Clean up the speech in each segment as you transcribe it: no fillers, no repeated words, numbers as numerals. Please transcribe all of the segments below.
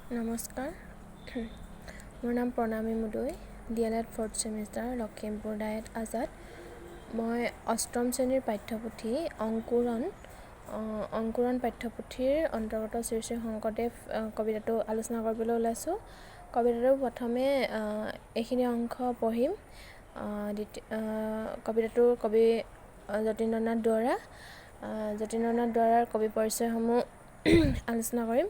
নমস্কাৰ, মোৰ নাম Pranami Mudoi, D El Ed fourth semester, Lakhimpur DIET Azad. মই অষ্টম শ্ৰেণীৰ পাঠ্যপুথি অংকুৰণ, অংকুৰণ পাঠ্যপুথিৰ অন্তৰ্গত শ্ৰী শ্ৰী শংকৰদেৱ কবিতাটো আলোচনা কৰিবলৈ ওলাইছোঁ। কবিতাটোৰ প্ৰথমে এইখিনি অংশ পঢ়িম। দ্বিতীয় কবিতাটোৰ কবি যতীন্দ্ৰনাথ দুৱৰা। যতীন্দ্ৰনাথ দুৱৰাৰ কবি পৰিচয়সমূহ আলোচনা কৰিম।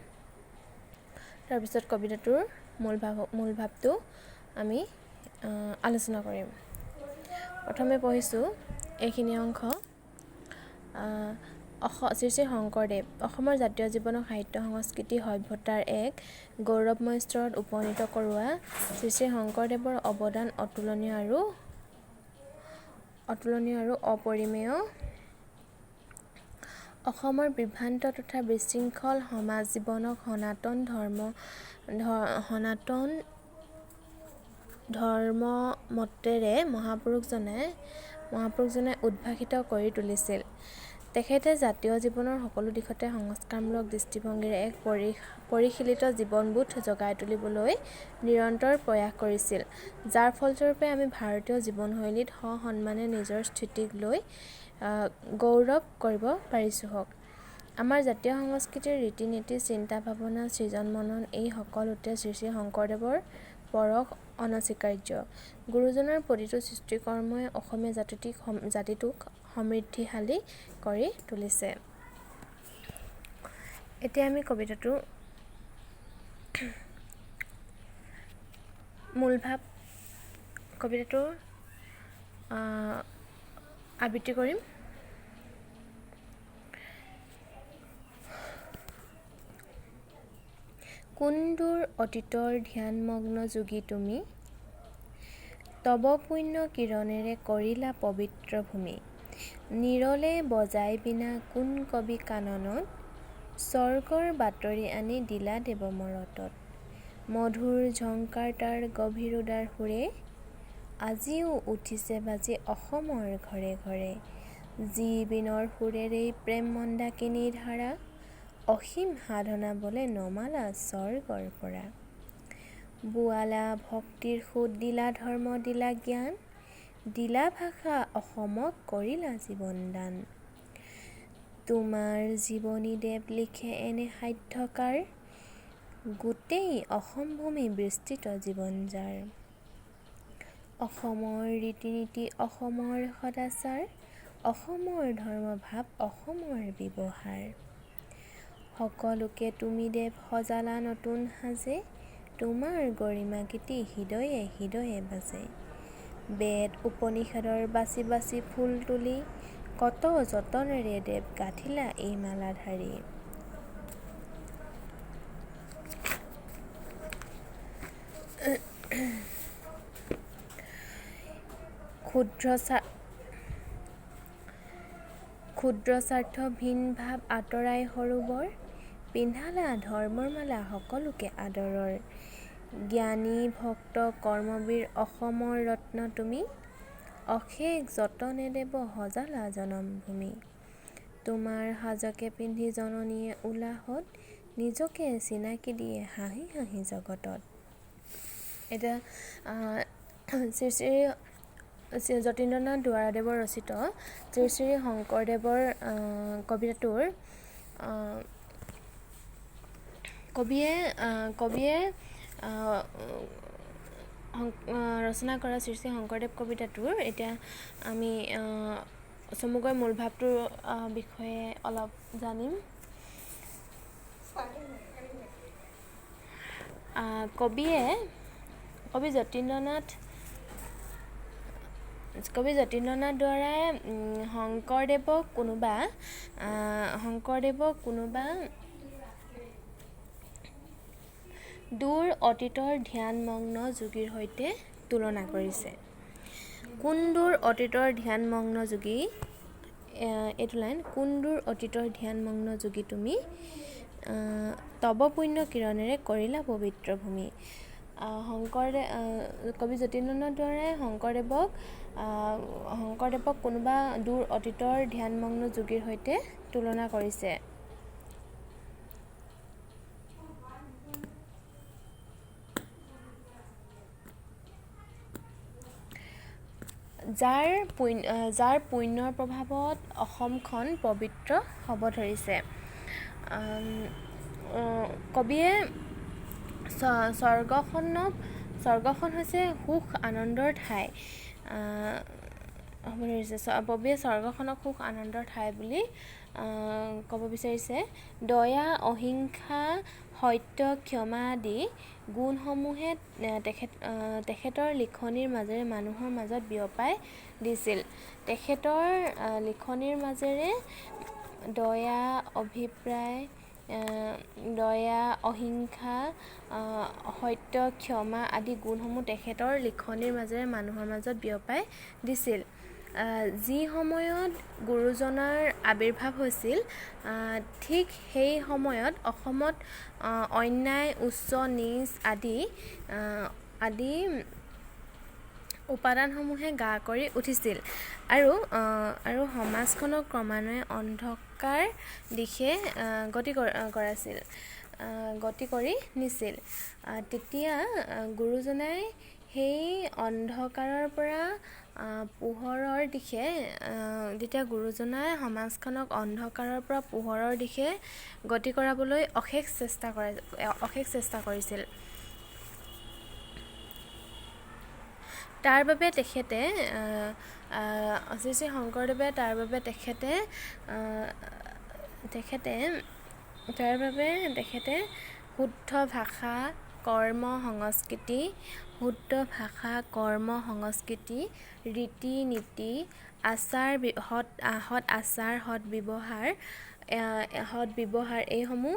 তাৰপিছত কবিতাটোৰ মূল ভাৱটো আমি আলোচনা কৰিম। প্ৰথমে পঢ়িছোঁ এইখিনি অংশ। শ্ৰী শ্ৰী শংকৰদেৱ অসমৰ জাতীয় জীৱনক সাহিত্য, সংস্কৃতি, সভ্যতাৰ এক গৌৰৱময় স্তৰত উপনীত কৰোৱা শ্ৰী শ্ৰী শংকৰদেৱৰ অৱদান অতুলনীয় আৰু অপৰিমেয়। অসমৰ বিভ্ৰান্ত তথা বিশৃংখল সমাজ জীৱনক সনাতন ধৰ্ম মতেৰে মহাপুৰুষজনে উদ্ভাসিত কৰি তুলিছিল। তেখেতে জাতীয় জীৱনৰ সকলো দিশতে সংস্কাৰমূলক দৃষ্টিভংগীৰে এক পৰিশীলিত জীৱনবোধ জগাই তুলিবলৈ নিৰন্তৰ প্ৰয়াস কৰিছিল, যাৰ ফলস্বৰূপে আমি ভাৰতীয় জীৱনশৈলীত সসন্মানে নিজৰ স্থিতিক লৈ গৌৰৱ কৰিব পাৰিছোঁহক। আমাৰ জাতীয় সংস্কৃতিৰ ৰীতি নীতি, চিন্তা ভাৱনা, সৃজন মনন এই সকলোতে শ্ৰী শ্ৰী শংকৰদেৱৰ পৰশ অনস্বীকাৰ্য। গুৰুজনাৰ প্ৰতিটো সৃষ্টিকৰ্মই অসমীয়া জাতিটোক সমৃদ্ধিশালী কৰি তুলিছে। এতিয়া আমি কবিতাটোৰ মূলভাৱ, কবিতাটোৰ আবৃত্তি কৰিম। কোন দূৰ অতীতৰ ধ্যানমগ্ন যোগী তুমি, তৱ পুণ্য কিৰণেৰে কৰিলা পবিত্ৰ ভূমি। নিৰলে বজাই বীণা কোন কবি কাননত, স্বৰ্গৰ বাতৰি আনি দিলা দেৱ মৰতত। মধুৰ ঝংকাৰ তাৰ গভীৰ উদাৰ সুৰে, আজিও উঠিছে বাজি অসমৰ ঘৰে ঘৰে। যি বীণৰ সুৰেৰেই প্ৰেম মন্দাকিনীৰ ধাৰা, অসীম সাধনা বলে নমালা স্বৰ্গৰ পৰা। বোৱালা ভক্তিৰ সুত, দিলা ধৰ্ম, দিলা জ্ঞান, দিলা ভাষা অসমক কৰিলা জীৱন দান। তোমাৰ জীৱনী দেৱ লিখে এনে সাধ্যকাৰ, গোটেই অসম ভূমি বিস্তৃত জীৱন যাৰ। অসমৰ ৰীতি নীতি, অসমৰ সদাচাৰ, অসমৰ ধৰ্মভাৱ, অসমৰ ব্যৱহাৰ। সকলোকে তুমি দেৱ সজালা নতুন সাজে, তোমাৰ গৰিমা গীতি হৃদয়ে হৃদয়ে বাজে। বেদ উপনিষদৰ বাছি বাছি ফুল তুলি, কত যতনেৰে দেৱ গাঁথিলা এই মালাধাৰি। ক্ষুদ্ৰ স্বাৰ্থ ভিন ভাৱ আঁতৰাই সৰোবৰ, পিন্ধালা ধৰ্মৰ মালা সকলোকে আদৰৰ। জ্ঞানী ভক্ত কৰ্মবীৰ অসমৰ ৰত্ন তুমি, অশেষ যতনে দেৱ সজালা জনমভূমি। তোমাৰ সাজকে পিন্ধি জননীয়ে উলাহত, নিজকে চিনাকি দিয়ে হাঁহি হাঁহি জগতত। এতিয়া শ্ৰী শ্ৰী যতীন্দ্ৰনাথ দুৱৰাদেৱৰ ৰচিত শ্ৰী শ্ৰী শংকৰদেৱৰ কবিতাটোৰ কবিয়ে ৰচনা কৰা শ্ৰী শ্ৰী শংকৰদেৱ কবিতাটোৰ এতিয়া আমি চমুকৈ মূল ভাৱটোৰ বিষয়ে অলপ জানিম। কবিয়ে কবি যতীন্দ্ৰনাথ দুৱৰাই শংকৰদেৱক কোনোবা দূৰ অতীতৰ ধ্যানমগ্ন যোগীৰ সৈতে তুলনা কৰিছে। কোন দূৰ অতীতৰ ধ্যানমগ্ন যোগী, এইটো লাইন, কোন দূৰ অতীতৰ ধ্যানমগ্ন যোগী তুমি, তৱ পুণ্য কিৰণেৰে কৰিলা পবিত্ৰ ভূমি। কবি যতীন্দ্ৰনাথ দুৱৰাই শংকৰদেৱক কোনোবা দূৰ অতীতৰ ধ্যানমগ্ন যোগীৰ সৈতে তুলনা কৰিছে। যাৰ যাৰ পুণ্যৰ প্ৰভাৱত অসমখন পবিত্ৰ হ'ব ধৰিছে। কবিয়ে স্বৰ্গখন হৈছে সুখ আনন্দৰ ঠাই হ'ব ধৰিছে। কবিয়ে স্বৰ্গখনক সুখ আনন্দৰ ঠাই বুলি ক'ব বিচাৰিছে। দয়া, অহিংসা, সত্য, ক্ষমা আদি গুণসমূহে তেখেতৰ লিখনিৰ মাজেৰে মানুহৰ মাজত বিয়পাই দিছিল। তেখেতৰ লিখনিৰ মাজেৰে দয়া, অভিপ্ৰায়, দয়া, অহিংসা, সত্য, ক্ষমা আদি গুণসমূহ তেখেতৰ লিখনিৰ মাজেৰে মানুহৰ মাজত বিয়পাই দিছিল। যি সময়ত গুৰুজনাৰ আৱিৰ্ভাৱ হৈছিল, ঠিক সেই সময়ত অসমত অন্যায়, উচ্চ নীচ আদি আদি উপাদানসমূহে গা কৰি উঠিছিল আৰু আৰু সমাজখনক ক্ৰমান্বয়ে অন্ধকাৰ দিশে গতি কৰাইছিল, গতি কৰি নিছিল। তেতিয়া গুৰুজনাই সেই অন্ধকাৰৰ পৰা পোহৰৰ দিশে, তেতিয়া গুৰুজনাই সমাজখনক অন্ধকাৰৰ পৰা পোহৰৰ দিশে গতি কৰাবলৈ অশেষ চেষ্টা কৰিছিল। তাৰ বাবে তেখেতে, শ্ৰী শ্ৰী শংকৰদেৱে তাৰ বাবে তেখেতে তেখেতে তাৰ বাবে তেখেতে শুদ্ধ ভাষা, কৰ্ম, সংস্কৃতি, শুদ্ধ ভাষা, কৰ্ম, সংস্কৃতি, ৰীতি নীতি, আচাৰ, সৎ আচাৰ, সৎ ব্যৱহাৰ এইসমূহ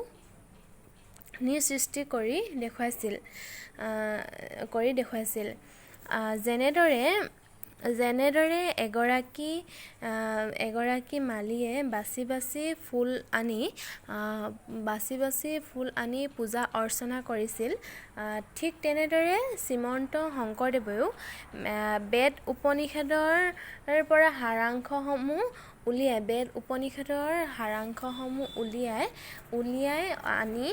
নিজ সৃষ্টি কৰি দেখুৱাইছিল। যেনেদৰে যেনেদৰে এগৰাকী মালীয়ে বাচি বাচি ফুল আনি পূজা অৰ্চনা কৰিছিল, ঠিক তেনেদৰে শ্ৰীমন্ত শংকৰদেৱেও বেদ উপনিষদৰ সাৰাংশসমূহ উলিয়াই উলিয়াই আনি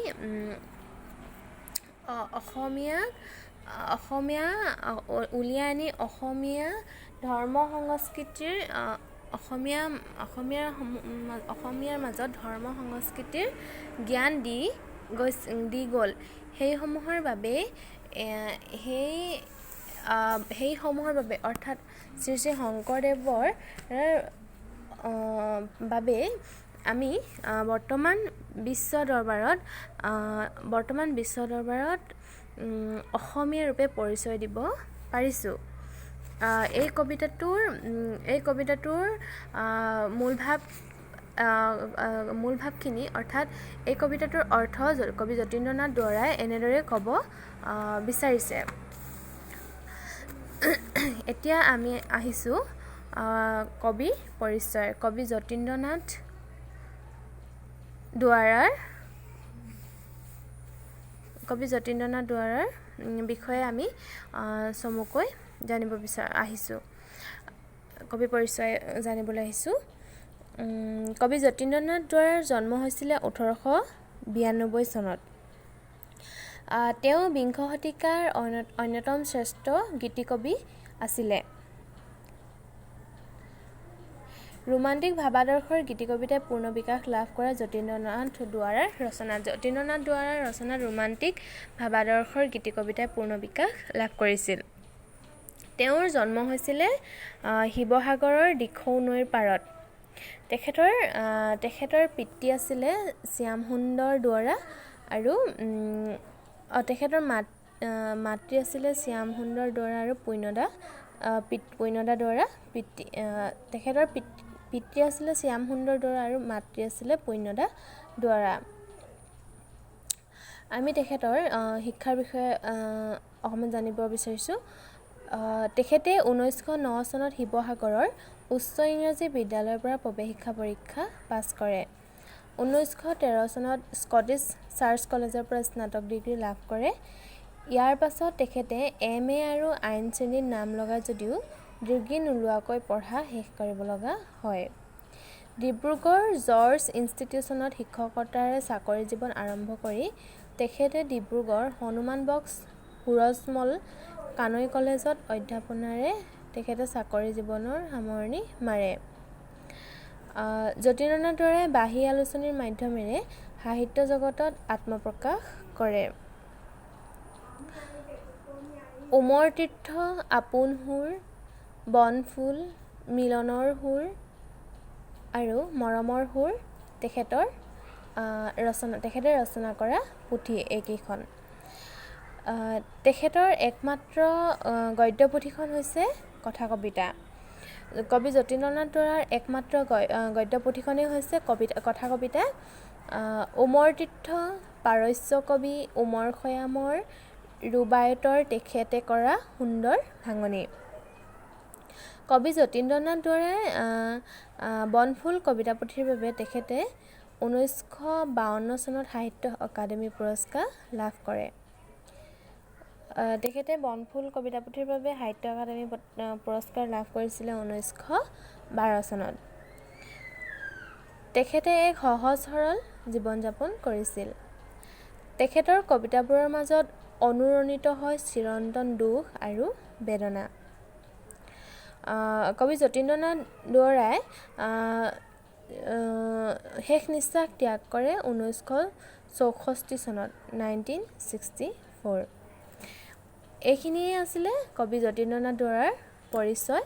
অসমীয়া অসমীয়া উলিয়াই আনি অসমীয়া ধৰ্ম সংস্কৃতিৰ, অসমীয়া অসমীয়াৰ অসমীয়াৰ মাজত ধৰ্ম সংস্কৃতিৰ জ্ঞান দি গ'ল। সেইসমূহৰ বাবে, অৰ্থাৎ শ্ৰী শ্ৰী শংকৰদেৱৰ বাবেই আমি বৰ্তমান বিশ্ব দৰবাৰত অসমীয়া ৰূপে পৰিচয় দিব পাৰিছোঁ। এই কবিতাটোৰ মূলভাৱখিনি, অৰ্থাৎ এই কবিতাটোৰ অৰ্থ কবি যতীন্দ্ৰনাথ দুৱৰাই এনেদৰে ক'ব বিচাৰিছে। এতিয়া আমি আহিছোঁ কবি পৰিচয়, কবি যতীন্দ্ৰনাথ দুৱৰাৰ বিষয়ে আমি চমুকৈ জানিব আহিছোঁ, কবি পৰিচয় জানিবলৈ আহিছোঁ। কবি যতীন্দ্ৰনাথ দুৱৰাৰ জন্ম হৈছিলে 1892 চনত। তেওঁ বিংশ শতিকাৰ অন্যতম শ্ৰেষ্ঠ গীতিকবি আছিলে। ৰোমান্টিক ভাৱাদৰ্শৰ গীতি কবিতাই পূৰ্ণ বিকাশ লাভ কৰা যতীন্দ্ৰনাথ দুৱৰাৰ ৰচনাত ৰোমান্টিক ভাৱাদৰ্শৰ গীতি কবিতাই পূৰ্ণ বিকাশ লাভ কৰিছিল। তেওঁৰ জন্ম হৈছিলে শিৱসাগৰৰ দিখৌ নৈৰ পাৰত। তেখেতৰ পিতৃ আছিলে শ্যামসুন্দৰ দুৱৰা আৰু তেখেতৰ মাতৃ আছিলে শ্যামসুন্দৰ দুৱৰা আৰু পুণ্যদা দুৱৰা। তেখেতৰ পিতৃ আছিলে শ্যামসুন্দৰ দুৱৰা আৰু মাতৃ আছিলে পুণ্যদা দুৱৰা। আমি তেখেতৰ শিক্ষাৰ বিষয়ে অকণমান জানিব বিচাৰিছোঁ। তেখেতে 1909 চনত শিৱসাগৰৰ উচ্চ ইংৰাজী বিদ্যালয়ৰ পৰা প্ৰৱেশিকা পৰীক্ষা পাছ কৰে। 1913 চনত স্কটিছ চাৰ্চ কলেজৰ পৰা স্নাতক ডিগ্ৰী লাভ কৰে। ইয়াৰ পাছত তেখেতে এম এ আৰু আইন শ্ৰেণীত নাম লগায় যদিও ডিগ্ৰী নোলোৱাকৈ পঢ়া শেষ কৰিব লগা হয়। ডিব্ৰুগড় জৰ্জ ইনষ্টিটিউচনত শিক্ষকতাৰে চাকৰি জীৱন আৰম্ভ কৰি তেখেতে ডিব্ৰুগড় হনুমান বক্স সুৰজমল কানৈ কলেজত অধ্যাপনাৰে তেখেতে চাকৰি জীৱনৰ সামৰণি মাৰে। যতীন্দ্ৰনাথ দুৱৰাই বাঁহী আলোচনীৰ মাধ্যমেৰে সাহিত্য জগতত আত্মপ্ৰকাশ কৰে। ওমৰ তীৰ্থ, আপোন সুৰ, বনফুল, মিলনৰ সুৰ আৰু মৰমৰ সুৰ তেখেতৰ ৰচনা, তেখেতে ৰচনা কৰা পুথি এইকেইখন। তেখেতৰ একমাত্ৰ গদ্য পুথিখন হৈছে কথা কবিতা। কবি যতীন্দ্ৰনাথ দুৱৰাৰ একমাত্ৰ গদ্য পুথিখনেই হৈছে কবিতা, কথা কবিতা। ওমৰ তীৰ্থ পাৰস্য কবি ওমৰ খয়ামৰ ৰুবায়তৰ তেখেতে কৰা সুন্দৰ ভাঙনি। কবি যতীন্দ্ৰনাথ দুৱৰাই বনফুল কবিতা পুথিৰ বাবে তেখেতে 1952 চনত সাহিত্য অকাডেমি পুৰস্কাৰ লাভ কৰে। তেখেতে বনফুল কবিতা পুথিৰ বাবে সাহিত্য অকাডেমি পুৰস্কাৰ লাভ কৰিছিলে 1912 চনত। তেখেতে এক সহজ সৰল জীৱন যাপন কৰিছিল। তেখেতৰ কবিতাবোৰৰ মাজত অনুৰণিত হয় চিৰন্তন দুখ আৰু বেদনা। কবি যতীন্দ্ৰনাথ দুৱৰাই শেষ নিশ্বাস ত্যাগ কৰে 1964 চনত, 1964। এইখিনিয়ে আছিলে কবি যতীন্দ্ৰনাথ দুৱৰাৰ পৰিচয়।